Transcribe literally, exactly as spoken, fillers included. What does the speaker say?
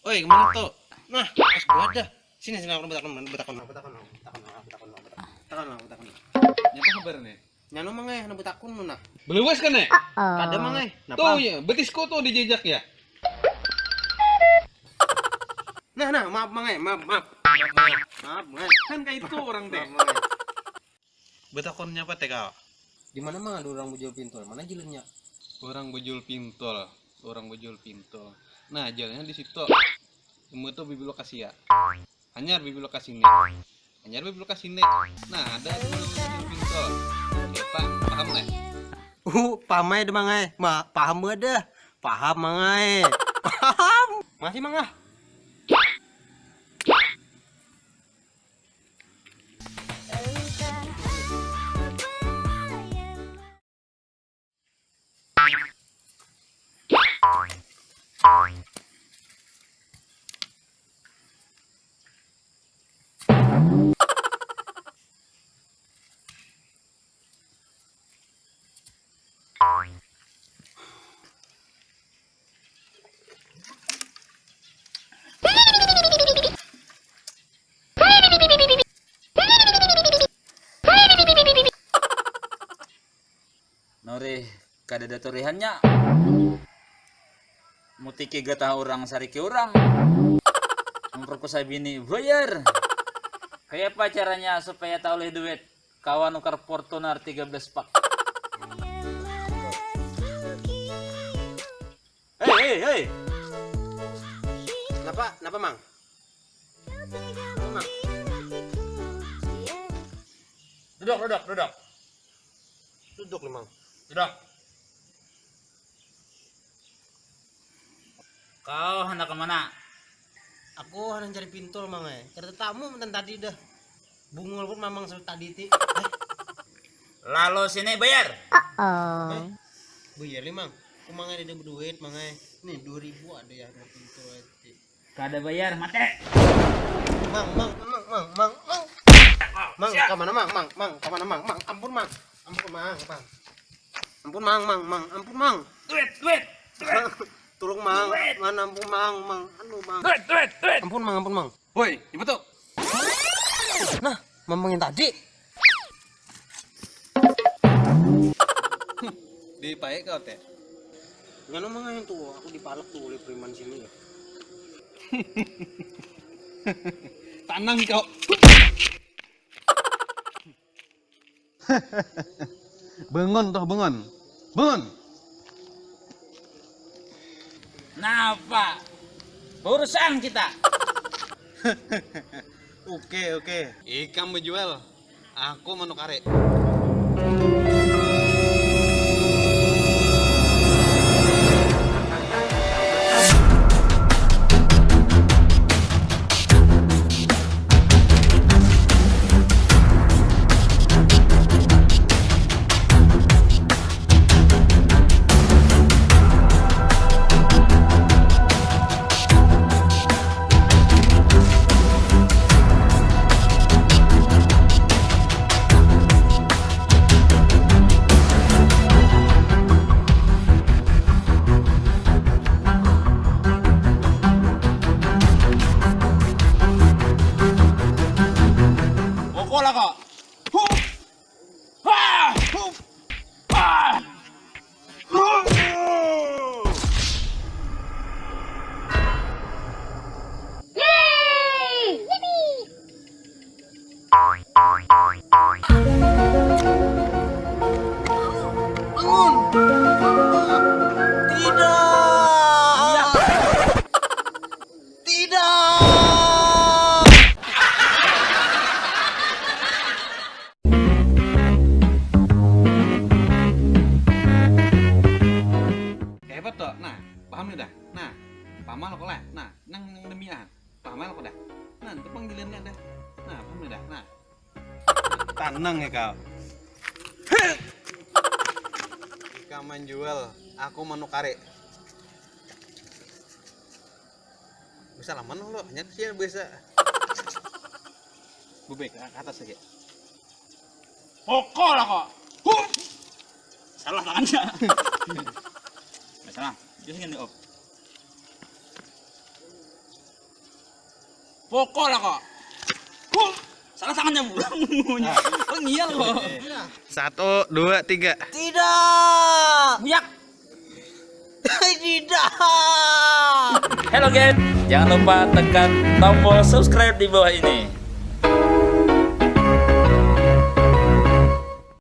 Oi, kemana tuh? Nah, pas gua ada. Sini, sini, aku betakon, betakon, betakon, betakon, betakon, betakon, betakon. Nyapa kabar nih? Nyanu mang eh, nabu takun nu nah. Belewas kan eh? Kada mang eh. Napa? Tuh ya, betisku tuh dijejak ya. Nah, nah, maaf mang eh, maaf, maaf. Maaf, maaf. Maaf mang eh. Kan kayak itu orang teh. Maaf mang eh. Betakonnya apa teh kau? Di mana mang ada orang bujul pintul? Mana jalannya? Orang bujul pintul, orang bujul pintul. Nah, jalannya di situ. Kamu tuh bibir lokasi ya. Hanyar bibir lokasi ini. Hanyar bibir lokasi ini. Nah, ada tuh orang bujul pintul. Siapa? Paham lah. Uh, paham aja mang eh. Ma, paham ada. Paham mang eh. Paham. Masih mang ah. Norih, kadada turihannya. Mutiki gatah urang sariki urang. Memperkosa bini, bayar. Kayapa caranya supaya taulih duit? Kawa nukar Fortuner tiga belas pak. Hei, hei, hei. Napa, napa, Mang? Mang. Duduk, duduk, duduk. Duduk nih, Mang. Duduk. Kau handak ke mana? Aku handak cari pintul, Mang eh. Cari tetamu mantan tadi dah. Bungul pun mamang sudah tadi ti. Eh. Lalu sini bayar. Uh-oh. Eh, bayar nih, Mang. Aku Mang ada duit, Mang eh. Nih dua ribu ada ya buat pintul eh, ti. Kada bayar, mate. Mang, Mang, Mang, Mang, Mang, Mang. Mang, siap. Ka mana, Mang? Mang, Mang, ka mana, Mang? Mang, ampun, Mang. Ampun, Mang, Mang. Ampun, Mang, Mang, Mang. Ampun, Mang. Duit, duit, duit. Tulung, Mang. Duit. Mana, ampun, Mang, Mang. Anu, Mang. Duit, duit, duit. Ampun, Mang, ampun, Mang. Woi, ibu tuh. Nah, Mamang yang tadi. Dipakai kau teh. Nganu mang yang tuh, aku dipalak tuh oleh preman sini ya. Tanang kau. Bangun toh, bangun. Bangun. Napa? Baurusan kita. Oke, oke. Ikam menjual, aku menukari. Pukul aku. Hup. Ah! Hup. Ah! Hup. Yeay! Yippee! Bangun! Tidak! Tidak! Hebat tuh. Nah, paham nih dah. Nah, paham aku lah. Nah, nang, nang demi ah. Paham aku dah. Nah, itu panggilannya dah. Nah, paham nih dah. Nah. Tanang ya kau. Ikam manjual, aku manukari. Bisa laman lo, hanya sih bisa. Bebek ke atas lagi. Pokok lah kok. Huh. Salah tangannya. Nggak salah. Dia sih ganti op. Pokok lah kok. Huh. Salah tangannya pulang. Oh, ngial kok. Satu, dua, tiga. Tidak. Buyak. Tidak. Hello guys, jangan lupa tekan tombol subscribe di bawah ini.